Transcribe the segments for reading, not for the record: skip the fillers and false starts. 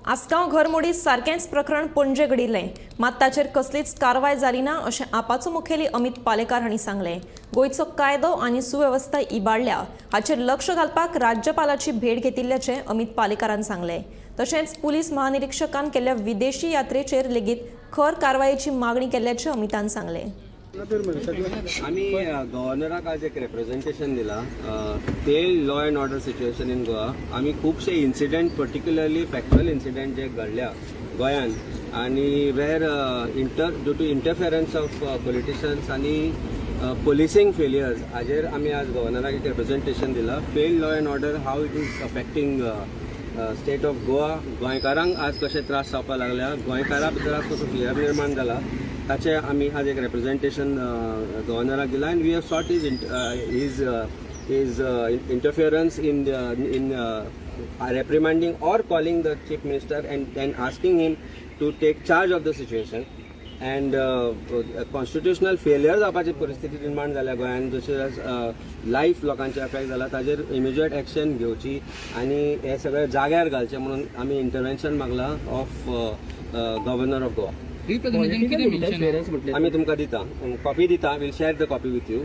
आसगांव घरमोडी सारकेंच प्रकरण पणजे घडिल्लें, मात ताचेर कसलीच कारवाय जाली ना अशें आपाचो मुखेली अमित पालेकार हांणी सांगलें. गोंयचो कायदो आनी सुवेवस्था इबाडल्या हाचेर लक्ष घालपाक राज्यपालाची भेट घेतिल्ल्याचें अमित पालेकारान सांगलें. तशेंच पुलीस महानिरिक्षकान केल्ल्या विदेशी यात्रेचेर लेगीत खर कारवायेची मागणी केल्ल्याचें अमितान सांगलें. आमी गव्हर्नराक आज एक रेप्रेझेंटेशन दिला, fail law and order situation in Goa. आमी खुबशे इन्सिडंट, पर्टिक्युलरली फॅक्च्युअल इन्सिडंट जे घडल्या गोंयान आनी where inter due to interference of politicians आनी पोलिसींग फेलियर्स, हाजेर आमी आज गव्हर्नराक एक रेप्रेझेंटेशन दिला. Fail law and order, how it is affecting state of Goa, गोंयकारांक आज कशे त्रास जावपाक लागल्या, गोंयकारां भितर आज कसो फियर निर्माण जाला, ताचें आमी आज एक रेप्रेझेंटेशन गव्हर्नराक दिलां आनी we have sought his interference in reprimanding or calling the chief minister and then asking him to take charge of the situation. And constitutional failure जावपाची परिस्थिती निर्माण जाल्या गोंयांत, जशें लायफ लोकांचे अफेक्ट जाला, ताजेर इमिजिएट एक्शन घेवची आनी हे सगळें जाग्यार घालचें म्हणून आमी इंटरवेन्शन मागलां of governor of Goa. Representation कितें मेन्शन? आमी तुमकां दिता, कॉपी दिता, we'll share the copy with you.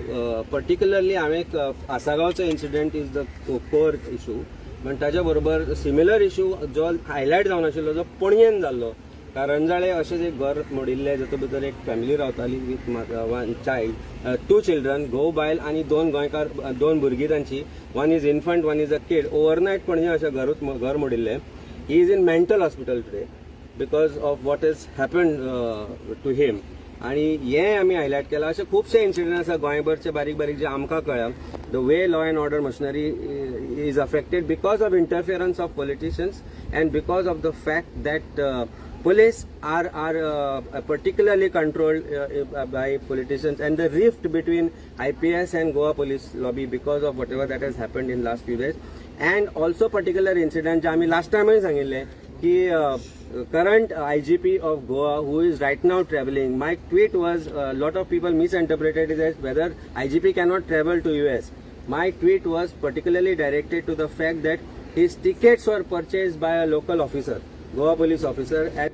Particularly हांवें एक आसागांवचो incident is the core issue, पण ताच्या बरोबर सिमिलर इशू जो हायलायट जावन आशिल्लो, जो पणजेन जाल्लो, कारंजाळे अशेंच एक घर मोडिल्लें, जातूंत भितर एक फॅमिली रावताली with one child, two children, घोव बायल आनी दोन गोंयकार, दोन भुरगीं तांची, one is infant, one is a kid. Overnight Panaji अशें घरूच घर मोडिल्लें. He is in mental hospital today because of what is happen to him. आणि हे आमी हायलायट केलां. अशे खुबशे इन्सिडंट आसा गोंयभरचे बारीक बारीक जे आमकां कळ्ळा, the way law and order machinery is affected because of interference of politicians and because of the fact that police are particularly controlled by politicians and the rift between IPS and Goa police lobby because of whatever that has happened in last few days. And also particular incident जे आमी last टायमूय सांगिल्लें की current IGP of Goa, who is right now travelling, my tweet was, lot of people misinterpreted it as whether IGP cannot travel to US. My tweet was particularly directed to the fact that his tickets were purchased by a local officer, Goa police officer, at